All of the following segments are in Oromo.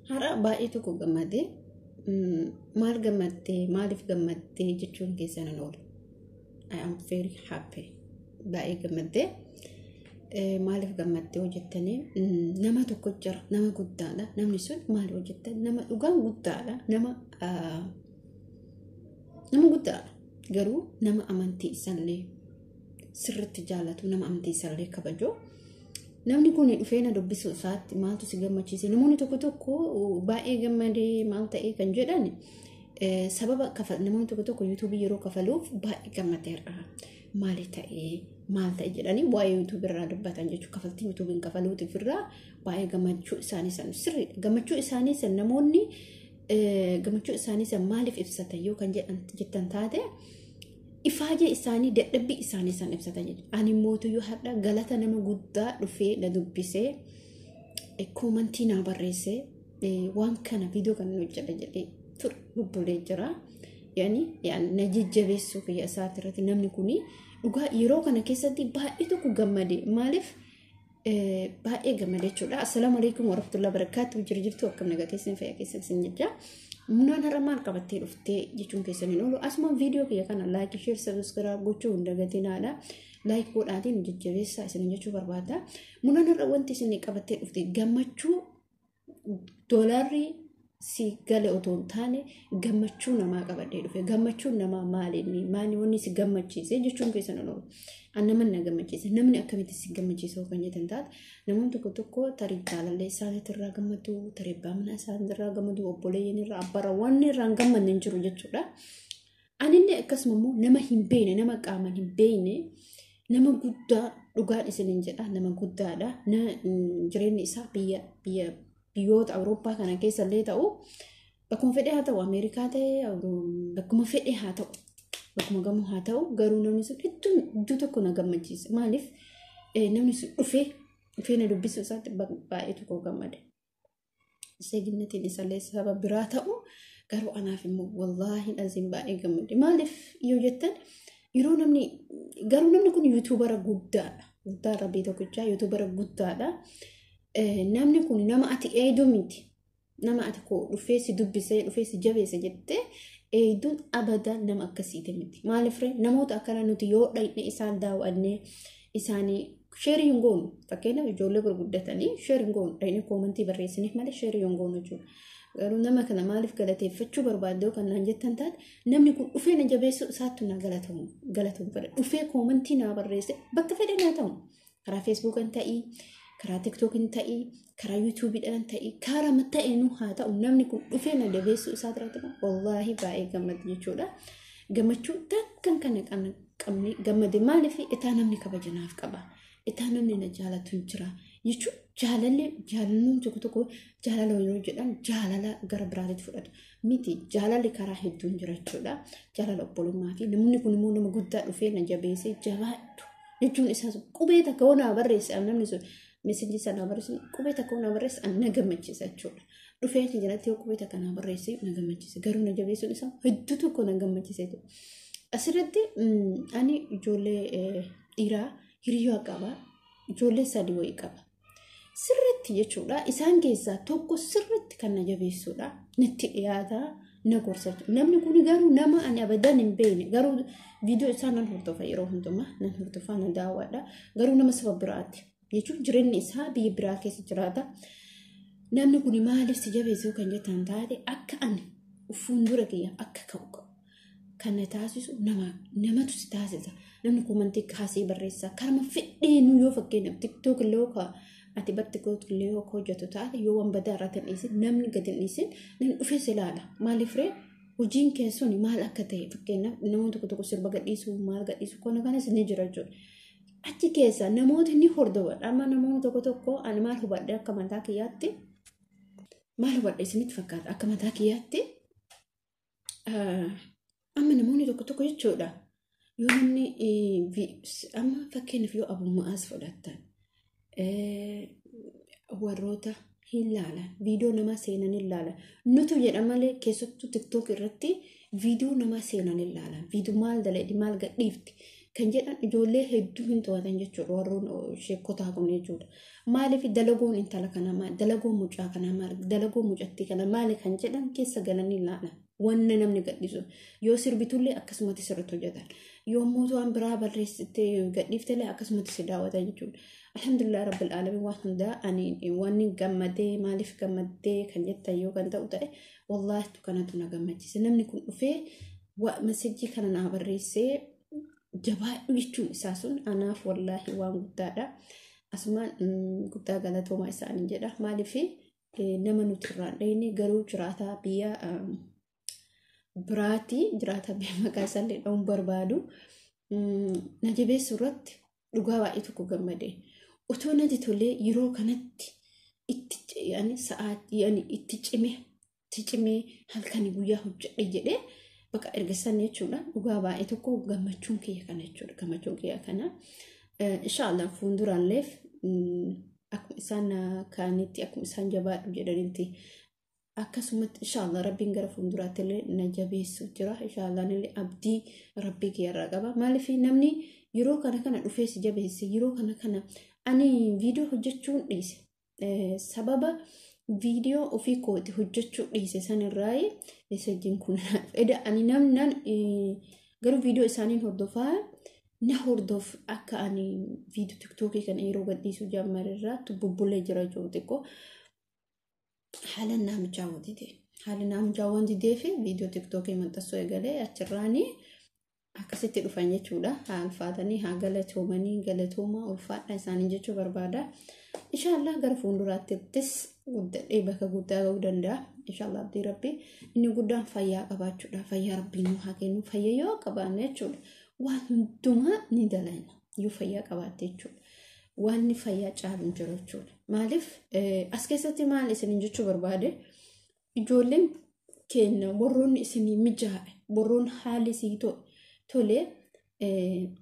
Har'a baay'ee tokko gammadee, maal gammaddee, maaliif gammaddee jechuun keessan hin oolu. I am very happy. Baay'ee gammaddee. Maaliif gammaddee hojjettanii, nama tokko jira, nama guddaadha. Namni sun maal hojjettan, nama dhugaan guddaadha, nama guddaadha. Garuu nama amantii isaallee sirriitti jaallatu, nama amantii isaallee kabaju. Namni kun dhufee na dubbisuu isaatti maaltu si gammachiise? Namoonni tokko tokko baay'ee gammadee maal ta'ee kan jedhan, sababa namoonni tokko tokko YouTubeii yeroo kafaluuf baay'ee gammadeera. Maali ta'ee, maal ta'e jedhanii waa'ee YouTubeii irraa dubbatan jechuudha. Kafaltii YouTubeiin kafaluutiif irraa baay'ee gammachuu isaanii san sirriidha. Gammachuu isaanii san namoonni gammachuu isaanii san maaliif ibsatan yoo kan jedhan jettan taate, ifaajee isaanii, dadhabbii isaanii san ibsatan jechuudha. Ani mootuyyuu har'a galata nama guddaa dhufee na dubbisee, commentii naa barreessee, waan kana viidiyoo kana hojjedha jedhee ture bubbulee jira. Yani na jajjabeessuu kiyya isaati irratti namni kuni dhugaa yeroo kana keessatti baay'ee tokko gammade. Maaliif baay'ee gammade jechuudha. Assalaamu alaikum warahmatullahi wabarakatuh. Jiru jirtu, akkam nagaa keessan, fayyaa keessan sin jecha. Munaan har'a maal qabattee dhuftee jechuun keessan hin oolu. Asuma viidiyoo kiyya kana like, share, subscribe gochuu hin dagatinaadha. Like godhaatiin jajjabeessaa isin jechuu barbaada. Munaan har'a wanti isin qabattee dhufte gammachuu doolaarri si gale otoo hin taane gammachuu namaa qabadhee dhufe. Gammachuun namaa maali inni? Maali wanni si gammachiise jechuun keessan hin oolu. An nama na gammachiise. Namni akkamitti si gammachiise kan jettan taate, namoonni tokko tokko tarii jaalallee isaaniitirraa gammadu, tarii abbaa manaa isaaniitirraa gammadu, obboleeyyan irraa, abbaarraa, wanni irraa hin gammadne hin jiru jechuudha. Anillee akkasuma immoo nama hin beekne, nama qaamaan hin beekne, nama guddaa, dhugaan isiniin jedha, nama guddaadha. Jireenyi isaa biyya biyyoota Awurooppaa kana keessa illee ta'u, bakkuma fedhe haa ta'u, Ameerikaa ta'e, bakkuma fedhe haa ta'u, bakkuma gamoo haa ta'u, garuu namni sun hedduu iddoo tokko na gammachiise. Maaliif namni sun dhufee na dubbisuu isaatti baay'ee tokko gammade. Seeginnatiin isallee saba biraa ta'u, garuu anaaf immoo wallaahi aziin baay'ee gammade. Maaliif yoo jettan, yeroo namni, garuu namni kun YouTubera guddaadha. Guddaa rabbii tokkichaa, YouTubera guddaadha. Namni kun nama ati eeyduu miti. Nama ati koo dhufee si dubbisee, dhufee si jabeesse jettee eeyduun abadan nama akkasiiti miti. Maaliif ree, namoota akkana nuti yoo dhaqne isaan daawwannee isaanii shareii hin goonu. Fakkeenyaaf ijoollee gurguddatanii shareii hin goonu. Dhaqnee commentii barreessiniif malee shareii hin goonu jechuudha. Garuu nama kana maaliif galateeffachuu barbaadde kan naan jettan taate, namni kun dhufee na jabeessuu isaattu na galatamu fedha. Dhufee commentii naa barreesse, bakka fedhe naa ta'u. Karaa Facebookan ta'ii, karaa TikTokin ta'ii, karaa YouTubeiidhaan ta'ii, karaa ta'eenuu haa ta'u, namni kun dhufee na jabeessuu isaa irratti wallaahi baay'ee gammade jechuudha. Gammachuu takkan kana qabne gammade. Maaliif itaa namni kabaja naaf qaba. Itaa namni na jaalatu hin jira jechuun, jaalalli jaalalluun tokko tokko jaalala yeroo jedhan jaalala gara biraatitti fudhatu miti. Jaalalli karaa hedduun jira jechuudha. Jaalala obbolummaa fi namni kun immoo nama guddaa dhufee na jabeessee jabaadhu jechuun isaas, qubee takka hoo naa barreesse, namni sun messageii sana barreesse, qubee takka hoo naa barreesse, na gammachiisa jechuudha. Dhufee achi jalatti yoo qubee takka naa barreesse na gammachiisa. Garuu na jabeessuun isaa hedduu tokko na gammachiisa. Asirratti ani ijoollee dhiiraa hiriyaa qaba. Ijoollee sadi wayii qaba. Sirriitti jechuudha. Isaan keessaa tokko sirriitti kan na jabeessuudha. Natti dhiyaataa, na gorsa. Namni kun garuu nama ani abadan hin beekne, garuu viidiyoo isaa nan hordofa, yeroo hundumaa nan hordofa, nan daawwadha. Garuu nama saba biraati. Jechuun jireenyi isaa biyya biraa keessa jiraata. Namni kun maaliif si jabeessuu kan jettan taate, akka ani fuuldura kiyya akka ka'u kan na taasisu nama, namatu si taasisa. Namni commentii kaasee barreessa. Karama fedheenuu yoo fakkeenyaaf TikTok illee yoo ati bar TikTok illee yoo hojjetu taate, yoo waan badaa irratti hin dhiisin, namni gadi hin dhiisin, namni dhufee si ilaala. Maaliif ree, hojiin kee sun maal akka ta'e, fakkeenyaaf namoonni tokko tokko sirba gadhiisuu, maal gadhiisuu, kana kanas ni jira jechuudha. Achi keessa namooti ni hordofan. Amma namoonni tokko tokko, ani maal hubadhe akka mataa kiyyaatti, maal hubadhe isinitti fakkaata akka mataa kiyyaatti? Amma namoonni tokko tokko jechuudha. Yoo namni amma fakkeenyaaf yoo abummaas fudhattan, warroota hin laalan, viidiyoo namaa seenan hin laalan. Nutu jedha malee keessattuu TikTok irratti viidiyoo namaa seenan hin laalan. Viidiyoo maal dalagdi, maal gadhiifti. Kan jedhan ijoollee hedduu hin to'atan jechuudha warroon sheekotaa kun jechuudha. Maaliif dalagoon intala kanaa maali? Dalagoon mucaa kanaa maali? Dalagoon mucattii kanaa maali kan jedhan keessa galanii ilaalan. Wanna namni gadhiisu yoo sirbitullee akkasumatti sirriitti hojjetan. Yoo immoo waan biraa barreessitee gadhiiftellee akkasumatti si daawwatan jechuudha. Alhamdulillah rabbil alamin waan hundaa ani wanni gammadee maaliif gammaddee kan jettan yoo kan ta'u ta'e wallaahi kanatu na gammachiise. Namni kun dhufee masajjii kana naa barreessee jabaadhu jechuun isaa sun anaaf wallaahi waan guddaadha. Asumaan guddaa galatoomaa isaanii jedha. Maaliif nama nuti irraan dhayne garuu jiraataa biyya biraati jiraataa biyya maqaa isaallee dha'uun barbaadu. Na jabeessu irratti dhugaa baay'ee tokko gammade. Otoo natti tolee yeroo kanatti itti sa'aatii itti cimee halkanii guyyaa hojjedhe jedhee bakka erga san jechuudha. Dhugaa baay'ee tokko gammachuun kiyya kana jechuudha. Gammachuun kiyya kana. Inshaallah fuulduraalleef akkuma isaan kaanitti akkuma isaan jabaadhu jedhanitti akkasumatti inshaallah rabbiin gara fuulduraatti illee na jabeessu jira. Inshaallah illee abdii rabbii kiyyarraa qaba. Maaliif namni yeroo kana kana dhufee si jabeesse yeroo kana kana ani viidiyoo hojjechuun dhiise. Sababa viidiyoo ofii kooti hojjechuu dhiise sanirraa meesajjiin kun eda ani namnan garuu viidiyoo isaaniin hordofaa na hordof akka ani viidiyoo tiktookii kana yeroo gadhiisuu jammarirraa bubbulee jira jiru xiqqoo haala naamichaa dide haala naamichaa waan didee fi viidiyoo tiktookii maxxansuu eegalee achirraanii akkasitti dhufan jechuudha. Haa ulfaatanii haa galatoomanii galatoomaa ulfaadha isaanii jechuu barbaada. Inshaallah gara fuulduraattis guddadhee bakka guddaa ga'uu danda'a. Inshaallah abdii rabbii inni guddaan fayyaa qabaachuudha. Fayyaa rabbii nu haa kennu. Fayyaa yoo qabaanne jechuudha. Waan hundumaa ni dalagna yoo fayyaa qabaatte jechuudha. Waan fayyaa caalu hin jiru jechuudha. Maaliif as keessatti maal isiniin jechuu barbaade ijoolleen keenya warroonni isinii mijaa'e warroonni haalli sii tole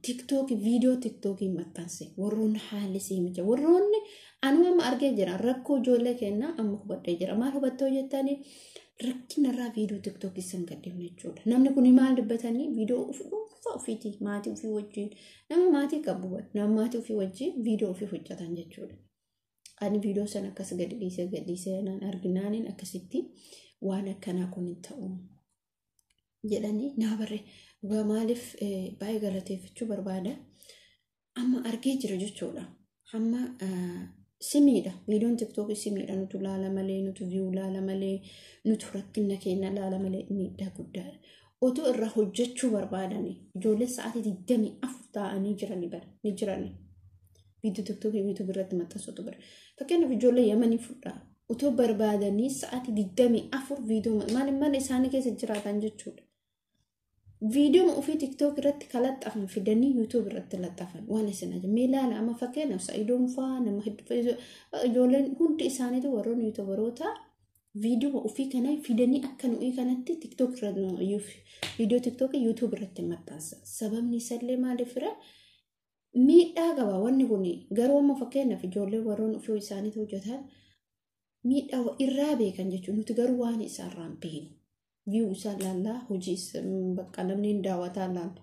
tiktookii viidiyoo tiktookii maxxanse warroonni haalli sii mijaa'e warroonni anuma amma argee jira rakkoo ijoollee keenyaa amma hubadhee jira maal hubattoo jettanii rakkinarraa viidiyoo tiktookii san gadhiifne jechuudha. Namni kun maal dubbatanii viidiyoo ofii dhuunfaa ofiitii maatii ofii wajjin nama maatii qabu nama maatii ofii wajjin viidiyoo ofii hojjetan jechuudha. Ani viidiyoo sana akkas gadi dhiisee gadi dhiisee naan arginaaniin akkasitti waan akkanaa kun hin ta'u jedhanii naa barree dhugaa maaliif baay'ee galateeffachuu barbaada. Amma argee jira jechuudha. Amma simiidha. Viidiyoon tiktookii simiidha. Nutu laala malee, nutu viyuu laala malee, nutu rakkina keenya laala malee miidhaa guddaadha. Otoo irraa hojjechuu barbaadanii ijoolleen sa'aatii 24 taa'anii jiranii bara ni jirani. Viidiyoo tiktookii yuutuubii irratti maxxansuutu bara. Fakkeenyaaf ijoollee Yamanii fudhaa. Otoo barbaadanii sa'aatii 24 viidiyoo maaliif mana isaanii keessa jiraatan jechuudha. Viidiyoo ofii tiktook irratti kalaxxafan fidanii yuutuub irratti laxxafan waan isin ajaja. Mee ilaala amma fakkeenyaaf Sa'idoon fa'aa nama hedduu ijoolleen hundi isaaniitu warroonni yuutuubaroota viidiyoo ofii kana fidanii akka nuyi kanatti tiktook irratti viidiyoo tiktook yuutuub irratti maxxansa. Sababni isallee maaliif fira miidhaa qaba wanni kun garuu amma fakkeenyaaf ijoolleen warroonni ofii isaaniitu hojjetan miidhaa irraa beekan jechuudha. Nuti garuu waan isaarraa hin beeknu. Viyuu isaa laallaa hojii bakka namni daawwataa laalla.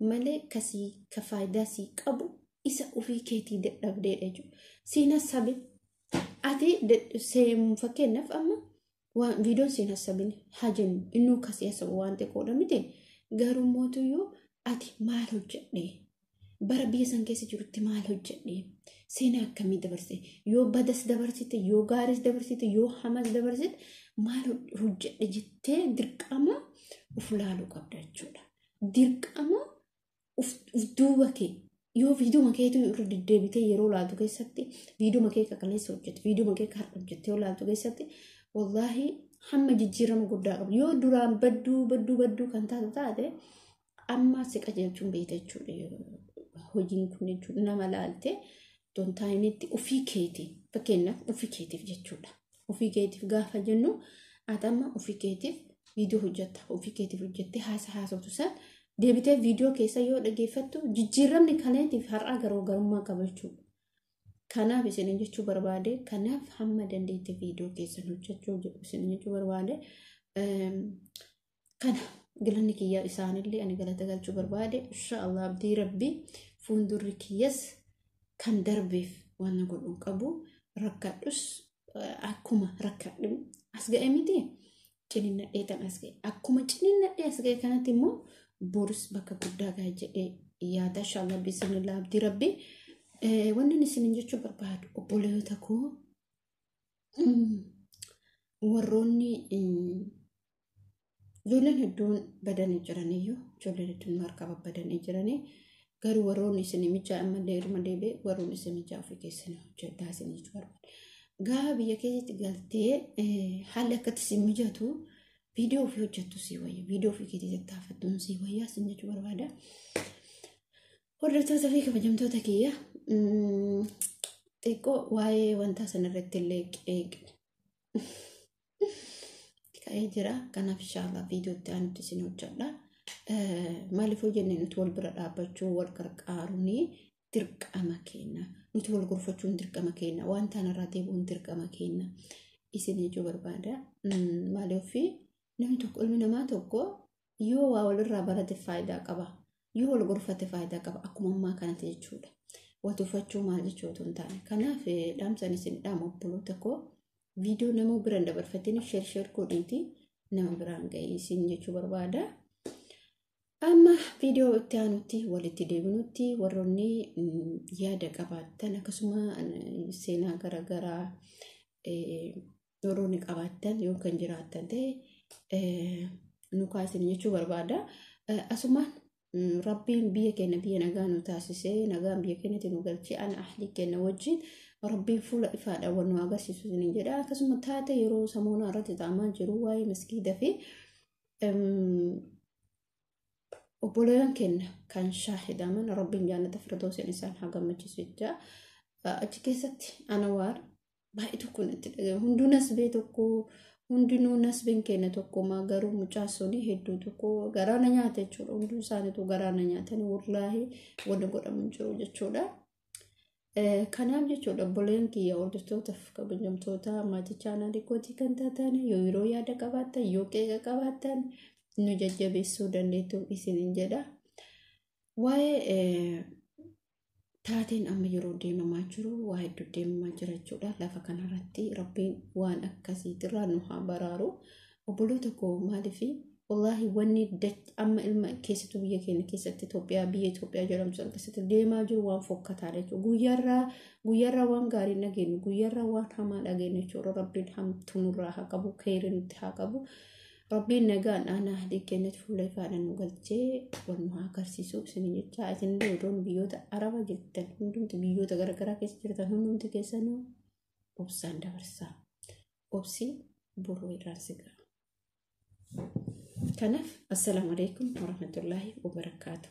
Malee kasii ka faayidaa sii qabu isa ofii keetii dadhabdeedha jechuudha. Siin hassabe ati fakkeenyaaf amma waan viidiyoon siin hassabin haa jennu innuu kasii hassabu waan xiqqoodha miti. Garuu mootuyyuu ati maal hojjedhee bara biyya san keessa jirutti maal hojjedhee seenaa akkamii dabarsite yoo badas dabarsite yoo gaariis dabarsite yoo hamas dabarsite maal hojjedhe jettee dirqama of laaluu qabda jechuudha. Dirqama of duuba kee yoo viidiyoo keetu irra deddeebitee yeroo laaltu keessatti viidiyoo kee kaleessa hojjette viidiyoo kee har'a hojjette yoo laaltu keessatti wallaahi hamma jijjiirama guddaa qabu. Yoo duraan badduu badduu badduu kan taatu taate amma si qajeelchuun beekta jechuudha. Hojiin kun jechuudha nama laalte tontaayinitti ofii keetii fakkeenyaaf ofii keetiif jechuudha. Ofii keetiif gaafa jennu ati amma ofii keetiif viidiyoo hojjetta ofii keetiif hojjettee haasa haasoftu san deebitee viidiyoo keessa yoo dhageeffattu jijjiiramni kaleetiif har'aa garaagarummaa qaba jechuudha. Kanaaf isin jechuu barbaade kanaaf hamma dandeette viidiyoo keessan hojjechuu isin jechuu barbaade kana Galanni kiyya isaanillee ani galata galchuu barbaade. Inshaallah abdii rabbii fuuldurri kiyyas kan darbeef waan na godhu qabu. Rakkadhus akkuma rakkadhu as ga'e miti ciniinnadhee tan as ga'e. Akkuma ciniinnadhee as ga'e kanatti immoo borus bakka guddaa ga'a jedhee yaada. Inshaallah bismillah abdii rabbii. Wanni isin jechuu barbaadu obboleeyyoota koo warroonni ijoolleen hedduun badanii jiraniyyuu ijoolleen hedduun harka babbadanii jiranii garuu warroonni isin mijaa ammallee irma deebi'e warroonni isin mijaa ofii keessanii hojjedhaa isin jechuu barbaada. Gaafa biyya keessatti galtee haalli akkatti isin mijatu viidiyoo ofii hojjettu sii wayya viidiyoo ofii keetii tattaafattuun sii wayya isin jechuu barbaada. Hordoftoota fi kabajamtoota kiyya xiqqoo waa'ee wanta sanarratti illee qeeqne ka'ee jira. Kanaaf inshaallah viidiyootti aanutti isin hojjedha. Maaliif hojjenne nuti wal bira dhaabbachuu wal qarqaaruun dirqama keenya. Nuti wal gorfachuun dirqama keenya. Wanta kanarraa deebi'uun dirqama keenya. Isin jechuu barbaada. Maaliif namni tokko ilmi namaa tokko yoo waa walirraa barate faayidaa qaba. Yoo wal gorfate faayidaa qaba. Akkuma ammaa kanatti jechuudha. Watuffachuu maal jechuu otoo hin taane. Kanaaf dhaamsan isin dhaamu obboloota koo viidiyoo nama biraan dabarfatanii sheer sheer godhiiti nama biraan ga'ee isin jechuu barbaada. Amma viidiyoo itti aanutti walitti deebinutti warroonni yaada qabaattan akkasuma seenaa garaagaraa warroonni qabaattan yoo kan jiraattan ta'e nu kaasin jechuu barbaada. Asumaan Rabbiin biyya keenya biyya nagaa nu taasisee nagaan biyya keenyatti nu galchee ana ahlii keenya wajjin Rabbiin fuula ifaadhaan wal nu agarsiisu isiniin jedha. Akkasuma taate yeroo samoonaa irratti ta'amaa jiru waa'ee maskiida fi obboleeyyan keenya kan shaahidaman Rabbiin jannata firdoosiin isaan haa gammachiisu jecha. Achi keessatti Anawaar baay'ee tokko natti dhaga'ame. Hunduu nasbee tokko hundinuu nasbeen keenya tokkomaa garuu mucaa suni hedduu tokko garaana nyaata jechuudha. Hunduu isaaniitu garaana nyaatanii wallaahi wanni godhamu hin jiru jechuudha. Kanaaf jechuudha obboleen kiyya hordoftootaaf kabajamtoota maatii chaanaalii kootii kan taatan yoo yeroo yaada qabaattan yoo qeeqa qabaattan nu jajjabeessuu dandeettu isiniin jedha. Waa'ee taateen amma yeroo deemamaa jiru waa hedduu deemamaa jira jechuudha. Lafa kanarratti Rabbiin waan akkasiitirraa nu haa baraaru. Obboloota koo maaliif wallaahi wanni amma ilma keessattuu biyya keenya keessatti Itoophiyaa biyya Itoophiyaa jedhamtu sana keessatti deemaa jiru waan fokkataadha jechuudha. Guyyaarraa guyyaarraa waan gaarii dhageenyu guyyaarraa waan hamaa dhageenyu jechuudha. Rabbiin hamtuu nurraa haa qabu keerii nutti haa qabu. Rabbiin nagaan aanaa adii keenyatti fuula ifaadhaan nu galchee wal nu haa agarsiisu isin jecha isin illee biyyoota Araba jirtan hundumti biyyoota garaagaraa keessa jirtan hundumti keessanuu obsaan dabarsaa. Obsi boruu irraan si ga'a. Kanaaf assalaamu alaikum warahmatullaahi wabarakaatuh.